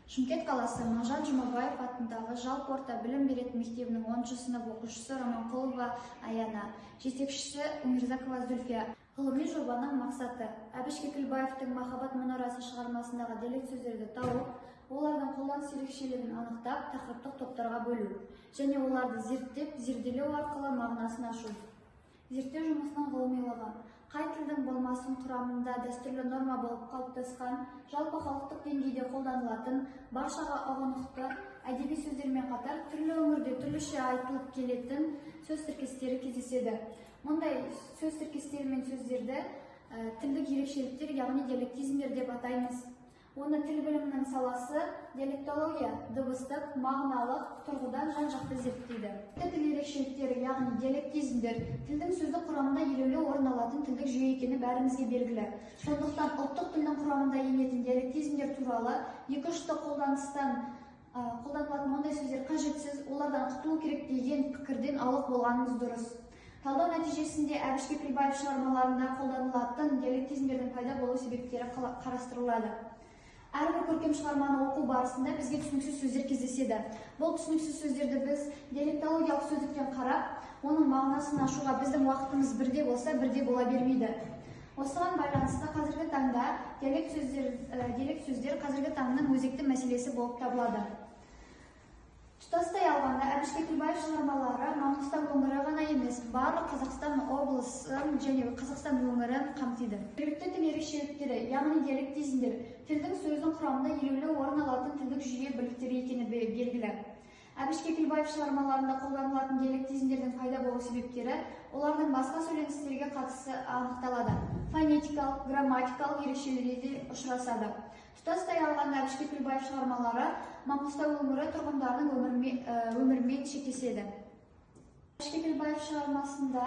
Шымкент қаласы Мағжан Жұмабаев атындағы жалпы орта білім беретін мектебінің 10 сынып оқушысы Романқұлова Аяна, жетекшісі Умирзакова Зүлфия. Ғылыми жобаның мақсаты: Әбіш Кекілбаевтың «Махаббат мұнарасы» шығармасындағы диалект сөздерді тауып, олардың қолданыс ерекшелігін анықтап, тақырыптық топтарға бөлу және оларды зерттеп, зерделеу арқылы мағынасын ашу. Зерттеу жұмысының ғылымилығы: қай тілдің болмасын құрамында дәстүрлі норма болып қалыптасқан, жалпы халықтық деңгейде қолданылатын, баршаға ұғынықты әдеби сөздермен қатар түрлі өңірде түрліше айтылып келетін сөз тіркестері кездеседі. Мұндай сөз тіркестері мен сөздерді тілдік ерекшеліктер, яғни диалектизмдер деп атаймыз. Оны тіл білімінің саласы диалектология дыбыстық, мағыналық тұрғыдан жан-жақты зерттейді. Тіл ерекшеліктері, яғни диалектизмдер, тілдің сөздік құрамында елеулі орын алатын тілдік жүйе екені бәрімізге белгілі. Сондықтан ұлттық тілдің құрамында енетін диалектизмдер туралы екі ұшты қолданыстан қолданылатын ондай сөздер қажетсіз, олардан құтылу керек деген пікірден аулақ болғанымыз дұрыс. Талдау нәтижесінде Әбіш Кекілбаев шығармаларында қолданылатын диалектизмдердің пайда болу себептері қарастырылады. Әрбір көркем шығарманы оқу барысында бізге түсініксіз сөздер кездеседі. Бұл түсініксіз сөздерді біз диалектологиялық сөздіктен қарап, оның мағынасын ашуға біздің уақытымыз бірде болса, бірде бола бермейді. Осыған байланысты қазіргі таңда диалект сөздер қазіргі таңның өзекті мәселесі болып табылады. Тұтастай алғанда, Әбіш Кекілбаев шығармалары Маңғыстау өңірі ғана емес, барлық Қазақстан облысын және Қазақстан өңірін қамтиды. Жергілікті тіл ерекшеліктері, яғни диалектизмдер, тілдің, сөздің құрамында елеулі орын алатын тілдік жүйе бірліктері екені белгілі. Әбіш Кекілбаев шығармаларында қолданылатын диалектизмдердің пайда болу себептері, олардың басқа сөйленістерге қатысы анықталады. Фонетикалық, грамматикалық ерекшелері де ұшырасады. Тұтастай алғанда, Әбіш Кекілбаев шығармалары Маңғыстау өңірі тұрғындарының өмірімен шектеседі. Әбіш Кекілбаев шығармасында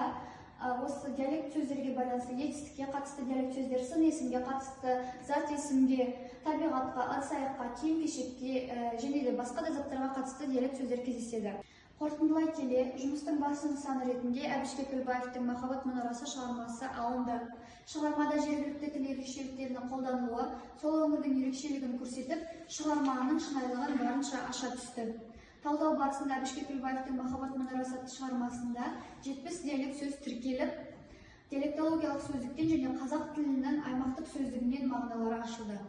осы диалект сөздерге байланысты етістікке қатысты диалект сөздер, сын есімге қатысты, зат есімге, табиғатқа, ыдыс аяққа, киім кешекке және де басқа да заттарға қатысты диалект сөздер кездеседі. Қорытындылай келе, жұмыстың басты нысаны ретінде Әбіш Кекілбаевтың «Махаббат мұнарасы» шығармасы алынды. Шығармада жергілікті тіл ерекшеліктерінің қолданылуы сол өңірдің ерекшелігін көрсетіп, шығарманың шынайылығын барынша аша түсті. Талдау барысында Әбіш Кекілбаевтың «Махаббат мұнарасы» атты шығармасында 70 диалект сөз тіркеліп, диалектологиялық сөздіктен және қазақ тілінің аймақтық сөздігінен мағыналары ашылды.